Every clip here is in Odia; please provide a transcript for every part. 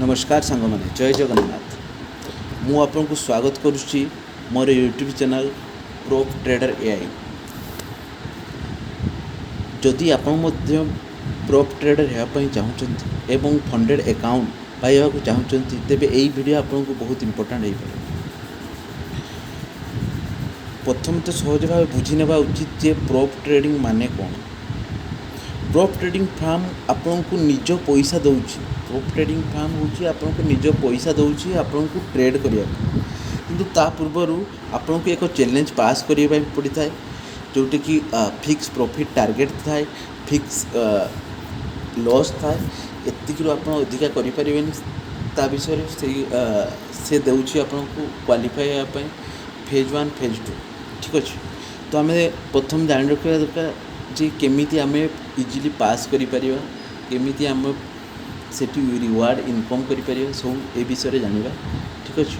ନମସ୍କାର ସାଙ୍ଗମାନେ, ଜୟ ଜଗନ୍ନାଥ। ମୁଁ ଆପଣଙ୍କୁ ସ୍ୱାଗତ କରୁଛି ମୋର ୟୁଟ୍ୟୁବ୍ ଚ୍ୟାନେଲ୍ ପ୍ରୋପ୍ ଟ୍ରେଡ଼ର ଏଆଇ। ଯଦି ଆପଣ ମଧ୍ୟ ପ୍ରୋପ୍ ଟ୍ରେଡ଼ର ହେବା ପାଇଁ ଚାହୁଁଛନ୍ତି ଏବଂ ଫଣ୍ଡେଡ଼ ଆକାଉଣ୍ଟ ପାଇବାକୁ ଚାହୁଁଛନ୍ତି, ତେବେ ଏହି ଭିଡ଼ିଓ ଆପଣଙ୍କୁ ବହୁତ ଇମ୍ପୋର୍ଟାଣ୍ଟ ହେଇପାରେ। ପ୍ରଥମେ ତ ସହଜ ଭାବେ ବୁଝି ନେବା ଉଚିତ ଯେ ପ୍ରୋପ୍ ଟ୍ରେଡ଼ିଂ ମାନେ କ'ଣ। ପ୍ରୋପ୍ ଟ୍ରେଡ଼ିଂ ଫାର୍ମ ଆପଣଙ୍କୁ ନିଜ ପଇସା ଦେଉଛି। ପ୍ରୋପ୍ ଟ୍ରେଡ଼ିଂ ଫାର୍ମ ହେଉଛି ଆପଣଙ୍କୁ ନିଜ ପଇସା ଦେଉଛି ଆପଣଙ୍କୁ ଟ୍ରେଡ଼୍ କରିବା ପାଇଁ। କିନ୍ତୁ ତା ପୂର୍ବରୁ ଆପଣଙ୍କୁ ଏକ ଚ୍ୟାଲେଞ୍ଜ ପାସ୍ କରିବା ପାଇଁ ପଡ଼ିଥାଏ, ଯେଉଁଟାକି ଫିକ୍ସ ପ୍ରଫିଟ୍ ଟାର୍ଗେଟ୍ ଥାଏ, ଫିକ୍ସ ଲସ୍ ଥାଏ। ଏତିକିରୁ ଆପଣ ଅଧିକା କରିପାରିବେନି। ତା ବିଷୟରେ ସେଇ ସେ ଦେଉଛି ଆପଣଙ୍କୁ କ୍ୱାଲିଫାଏ ହେବା ପାଇଁ ଫେଜ୍ 1, ଫେଜ୍ 2। ଠିକ୍ ଅଛି, ତ ଆମେ ପ୍ରଥମେ ଜାଣି ରଖିବା ଦରକାର ଯେ କେମିତି ଆମେ ଇଜିଲି ପାସ୍ କରିପାରିବା, କେମିତି ଆମେ ସେଠି ରିୱାର୍ଡ଼ ଇନକମ୍ କରିପାରିବା, ସବୁ ଏ ବିଷୟରେ ଜାଣିବା। ଠିକ୍ ଅଛି,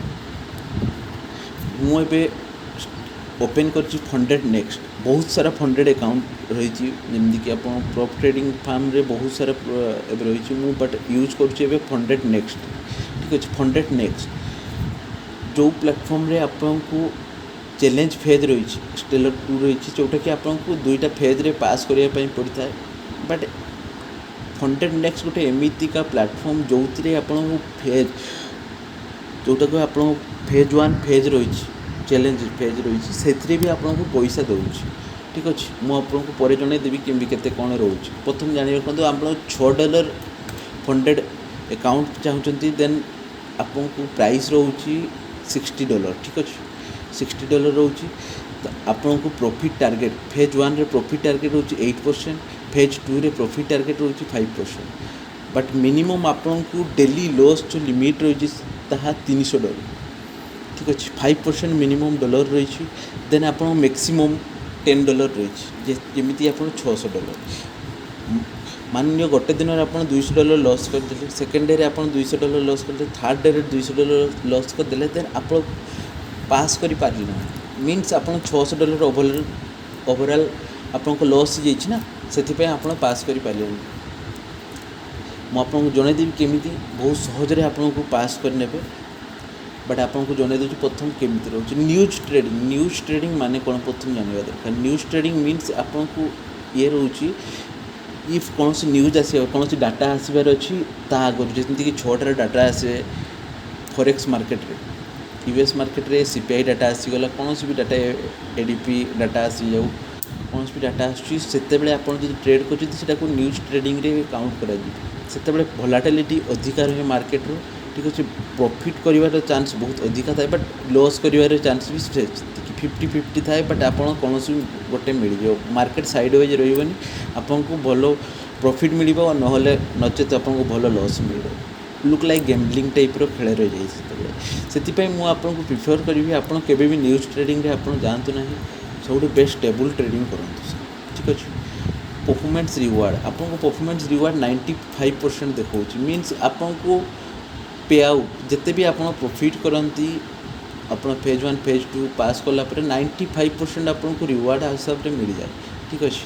ମୁଁ ଏବେ ଓପେନ୍ କରିଛି ଫଣ୍ଡେଡ଼ ନେକ୍ସଟ। ବହୁତ ସାରା ଫଣ୍ଡେଡ଼ ଆକାଉଣ୍ଟ ରହିଛି, ଯେମିତିକି ଆପଣ ପ୍ରପ୍ ଟ୍ରେଡ଼ିଂ ଫାର୍ମରେ ବହୁତ ସାରା ଏବେ ରହିଛି। ମୁଁ ବଟ୍ ୟୁଜ୍ କରୁଛି ଏବେ ଫଣ୍ଡେଡ଼ ନେକ୍ସଟ। ଠିକ୍ ଅଛି, ଫଣ୍ଡେଡ଼ ନେକ୍ସଟ ଯେଉଁ ପ୍ଲାଟଫର୍ମରେ ଆପଣଙ୍କୁ ଚ୍ୟାଲେଞ୍ଜ ଫେଜ୍ ରହିଛି, ଷ୍ଟେଲର 2 ରହିଛି, ଯେଉଁଟାକି ଆପଣଙ୍କୁ ଦୁଇଟା ଫେଜ୍ରେ ପାସ୍ କରିବା ପାଇଁ ପଡ଼ିଥାଏ। ବଟ୍ ଫଣ୍ଡେଡ଼ ନେକ୍ସଟ ଗୋଟେ ଏମିତିକା ପ୍ଲାଟଫର୍ମ ଯେଉଁଥିରେ ଆପଣଙ୍କୁ ଫେଜ୍, ଯେଉଁଟାକୁ ଆପଣଙ୍କୁ ଫେଜ୍ 1 ଫେଜ୍ ରହିଛି, ଚ୍ୟାଲେଞ୍ଜ ଫେଜ୍ ରହିଛି, ସେଥିରେ ବି ଆପଣଙ୍କୁ ପଇସା ଦେଉଛି। ଠିକ୍ ଅଛି, ମୁଁ ଆପଣଙ୍କୁ ପରେ ଜଣାଇଦେବି କେମିତି କେତେ କ'ଣ ରହୁଛି। ପ୍ରଥମେ ଜାଣି ରଖନ୍ତୁ, ଆପଣ $6 ଫଣ୍ଡେଡ଼ ଆକାଉଣ୍ଟ ଚାହୁଁଛନ୍ତି, ଦେନ୍ ଆପଣଙ୍କୁ ପ୍ରାଇସ୍ ରହୁଛି $60। ଠିକ୍ ଅଛି, $60 ରହୁଛି। ତ ଆପଣଙ୍କୁ ପ୍ରଫିଟ୍ ଟାର୍ଗେଟ୍ ଫେଜ୍ 1ରେ ପ୍ରଫିଟ୍ ଟାର୍ଗେଟ୍ ରହୁଛି 8%, ଫେଜ୍ 2ରେ ପ୍ରଫିଟ୍ ଟାର୍ଗେଟ୍ ରହୁଛି 5%। ବଟ୍ ମିନିମମ୍ ଆପଣଙ୍କୁ ଡେଲି ଲସ୍ ଯେଉଁ ଲିମିଟ୍ ରହିଛି ତାହା $300। ଠିକ୍ ଅଛି, 5% ମିନିମମ୍ ଡଲାର ରହିଛି। ଦେନ୍ ଆପଣଙ୍କ ମ୍ୟାକ୍ସିମମ୍ $10 ରହିଛି, ଯେମିତି ଆପଣ $600। ମାନିନିଅ ଗୋଟେ ଦିନରେ ଆପଣ $200 ଲସ୍ କରିଦେଲେ, ସେକେଣ୍ଡ ଡେରେ ଆପଣ $200 ଲସ୍ କରିଦେଲେ, ଥାର୍ଡ଼ ଡେରେ $200 ଲସ୍ କରିଦେଲେ, ଦେନ୍ ଆପଣ ପାସ୍ କରିପାରିଲେ ନାହିଁ। ମିନ୍ସ ଆପଣ $600 ଓଭରଅଲ୍ ଆପଣଙ୍କ ଲସ୍ ହେଇଯାଇଛି ନା, ସେଥିପାଇଁ ଆପଣ ପାସ୍ କରିପାରିଲେନି। ମୁଁ ଆପଣଙ୍କୁ ଜଣାଇଦେବି କେମିତି ବହୁତ ସହଜରେ ଆପଣଙ୍କୁ ପାସ୍ କରିନେବେ। ବଟ୍ ଆପଣଙ୍କୁ ଜଣାଇ ଦେଉଛି ପ୍ରଥମ କେମିତି ରହୁଛି ନ୍ୟୁଜ୍ ଟ୍ରେଡ଼ିଂ। ନ୍ୟୁଜ୍ ଟ୍ରେଡ଼ିଂ ମାନେ କ'ଣ ପ୍ରଥମେ ଜାଣିବା ଦରକାର। ନ୍ୟୁଜ୍ ଟ୍ରେଡ଼ିଂ ମିନ୍ସ ଆପଣଙ୍କୁ ଇଏ ରହୁଛି, if କୌଣସି ନ୍ୟୁଜ୍ ଆସିବ, କୌଣସି ଡାଟା ଆସିବାର ଅଛି ତା ଆଗରୁ, ଯେମିତିକି 6ଟାରେ ଡାଟା ଆସେ ଫରେକ୍ସ ମାର୍କେଟରେ, ୟୁଏସ୍ ମାର୍କେଟରେ ସିପିଆଇ ଡାଟା ଆସିଗଲା, କୌଣସି ବି ଡାଟା, ଏଡିପି ଡାଟା ଆସିଯାଉ, କୌଣସି ବି ଡାଟା ଆସୁଛି, ସେତେବେଳେ ଆପଣ ଯଦି ଟ୍ରେଡ଼୍ କରୁଛନ୍ତି ସେଟାକୁ ନ୍ୟୁଜ୍ ଟ୍ରେଡ଼ିଂରେ କାଉଣ୍ଟ କରାଯିବ। ସେତେବେଳେ ଭଲାଟିଲିଟି ଅଧିକା ରୁହେ ମାର୍କେଟରୁ। ଠିକ୍ ଅଛି, ପ୍ରଫିଟ୍ କରିବାର ଚାନ୍ସ ବହୁତ ଅଧିକା ଥାଏ, ବଟ୍ ଲସ୍ କରିବାର ଚାନ୍ସ ବି ସେତିକି 50-50 ଥାଏ। ବଟ୍ ଆପଣ କୌଣସି ଗୋଟେ ମିଳିଯିବ, ମାର୍କେଟ ସାଇଡ଼୍ ୱାଇଜ୍ ରହିବନି, ଆପଣଙ୍କୁ ଭଲ ପ୍ରଫିଟ୍ ମିଳିବ, ନହେଲେ ନଚେତ୍ ଆପଣଙ୍କୁ ଭଲ ଲସ୍ ମିଳିବ। ଲୁକ୍ ଲାଇକ୍ ଗେମ୍ବଲିଂ ଟାଇପ୍ର ଖେଳ ରହିଯାଇଛି ସେତେବେଳେ। ସେଥିପାଇଁ ମୁଁ ଆପଣଙ୍କୁ ପ୍ରିଫର୍ କରିବି, ଆପଣ କେବେ ବି ନ୍ୟୁଜ୍ ଟ୍ରେଡ଼ିଂରେ ଆପଣ ଯାଆନ୍ତୁ ନାହିଁ, ସବୁଠୁ ବେଷ୍ଟ ଟେବୁଲ୍ ଟ୍ରେଡ଼ିଂ କରନ୍ତୁ। ଠିକ୍ ଅଛି, ପରଫର୍ମାନ୍ସ ରିୱାର୍ଡ଼, ଆପଣଙ୍କୁ ପରଫର୍ମାନ୍ସ ରିୱାର୍ଡ଼ 95% ଦେଖାଉଛି। ମିନ୍ସ ଆପଣଙ୍କୁ ପେ ଆଉଟ୍ ଯେତେ ବି ଆପଣ ପ୍ରଫିଟ୍ କରନ୍ତି, ଆପଣ ଫେଜ୍ 1, ଫେଜ୍ 2 ପାସ୍ କଲା ପରେ 95% ଆପଣଙ୍କୁ ରିୱାର୍ଡ଼ ହିସାବରେ ମିଳିଯାଏ। ଠିକ୍ ଅଛି,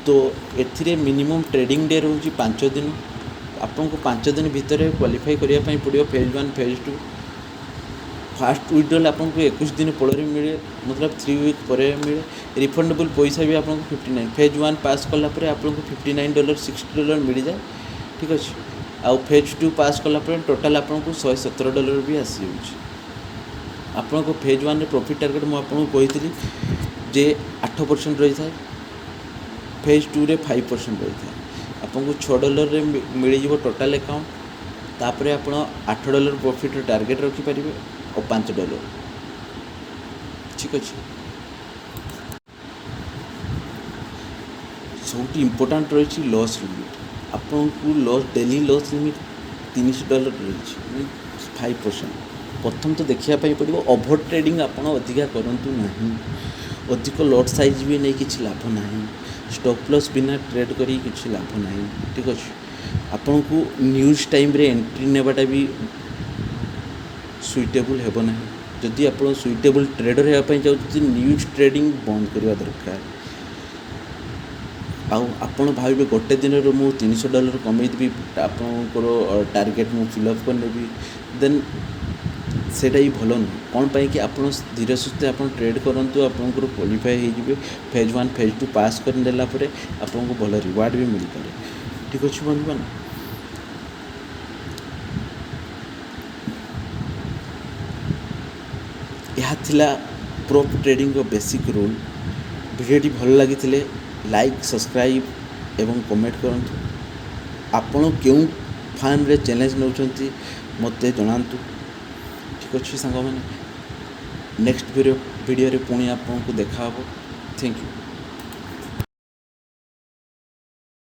ତ ଏଥିରେ ମିନିମମ୍ ଟ୍ରେଡ଼ିଂ ଡେ ରହୁଛି 5 ଦିନ। ଆପଣଙ୍କୁ 5 ଦିନ ଭିତରେ କ୍ୱାଲିଫାଇ କରିବା ପାଇଁ ପଡ଼ିବ ଫେଜ୍ 1, ଫେଜ୍ 2। ଫାଷ୍ଟ ୱିଡ୍ରଲ୍ ଆପଣଙ୍କୁ 21 ଦିନ ପରେ ମିଳେ, ମତଲବ 3 ୱିକ୍ ପରେ ମିଳେ। ରିଫଣ୍ଡେବଲ୍ ପଇସା ବି ଆପଣଙ୍କୁ 59, ଫେଜ୍ 1 ପାସ୍ କଲା ପରେ ଆପଣଙ୍କୁ $59, $60 ମିଳିଯାଏ। ଠିକ୍ ଅଛି, ଆଉ ଫେଜ୍ 2 ପାସ୍ କଲା ପରେ ଟୋଟାଲ୍ ଆପଣଙ୍କୁ $117 ବି ଆସିଯାଉଛି। ଆପଣଙ୍କ ଫେଜ୍ 1ରେ ପ୍ରଫିଟ୍ ଟାର୍ଗେଟ୍ ମୁଁ ଆପଣଙ୍କୁ କହିଥିଲି ଯେ 8% ରହିଥାଏ, ଫେଜ୍ 2ରେ 5% ରହିଥାଏ। ଆପଣଙ୍କୁ $6ରେ ମିଳିଯିବ ଟୋଟାଲ୍ ଆକାଉଣ୍ଟ। ତାପରେ ଆପଣ $8 ପ୍ରଫିଟ୍ର ଟାର୍ଗେଟ୍ ରଖିପାରିବେ ଆଉ $5। ଠିକ୍ ଅଛି, ସବୁଠୁ ଇମ୍ପୋର୍ଟାଣ୍ଟ ରହିଛି ଲସ୍ ଲିମିଟ୍। ଆପଣଙ୍କୁ ଡେଲି ଲସ୍ ଲିମିଟ୍ $300 ରହିଛି, 5%। ପ୍ରଥମ ତ ଦେଖିବା ପାଇଁ ପଡ଼ିବ ଓଭର ଟ୍ରେଡ଼ିଂ ଆପଣ ଅଧିକା କରନ୍ତୁ ନାହିଁ, ଅଧିକ ଲଟ୍ ସାଇଜ୍ ବି ନେଇ କିଛି ଲାଭ ନାହିଁ, ଷ୍ଟପ୍ ଲସ୍ ବିନା ଟ୍ରେଡ଼୍ କରି କିଛି ଲାଭ ନାହିଁ। ଠିକ୍ ଅଛି, ଆପଣଙ୍କୁ ନ୍ୟୁଜ୍ ଟାଇମ୍ରେ ଏଣ୍ଟ୍ରି ନେବାଟା ବି ସୁଇଟେବୁଲ୍ ହେବ ନାହିଁ। ଯଦି ଆପଣ ସୁଇଟେବୁଲ୍ ଟ୍ରେଡ଼ର୍ ହେବା ପାଇଁ ଚାହୁଁଛନ୍ତି, ନ୍ୟୁଜ୍ ଟ୍ରେଡ଼ିଂ ବନ୍ଦ କରିବା ଦରକାର। ଆଉ ଆପଣ ଭାବିବେ ଗୋଟେ ଦିନରେ ମୁଁ $300 କମେଇଦେବି, ଆପଣଙ୍କର ଟାର୍ଗେଟ୍ ମୁଁ ଫିଲ୍ଅପ୍ କରିନେବି, ଦେନ୍ ସେଇଟା ବି ଭଲ ନୁହେଁ। କ'ଣ ପାଇଁ କି ଆପଣ ଧୀରେ ସୁସ୍ଥେ ଆପଣ ଟ୍ରେଡ଼୍ କରନ୍ତୁ, ଆପଣଙ୍କର କ୍ୱାଲିଫାଏ ହେଇଯିବେ। ଫେଜ୍ 1, ଫେଜ୍ 2 ପାସ୍ କରିଦେଲା ପରେ ଆପଣଙ୍କୁ ଭଲ ରିୱାର୍ଡ଼ ବି ମିଳିପାରେ। ଠିକ୍ ଅଛି ବନ୍ଧୁଗଣ, ଏହା ଥିଲା ପ୍ରୋପ୍ ଟ୍ରେଡ଼ିଂର ବେସିକ୍ ରୁଲ୍। ଭିଡ଼ିଓଟି ଭଲ ଲାଗିଥିଲେ ଲାଇକ୍, ସବସ୍କ୍ରାଇବ୍ ଏବଂ କମେଣ୍ଟ କରନ୍ତୁ। ଆପଣ କେଉଁ ଫାର୍ମରେ ଚ୍ୟାଲେଞ୍ଜ ନେଉଛନ୍ତି ମୋତେ ଜଣାନ୍ତୁ। ଠିକ୍ ଅଛି ସାଙ୍ଗମାନେ, ନେକ୍ସଟ ଭିଡ଼ିଓରେ ପୁଣି ଆପଣଙ୍କୁ ଦେଖାହେବ। Thank you.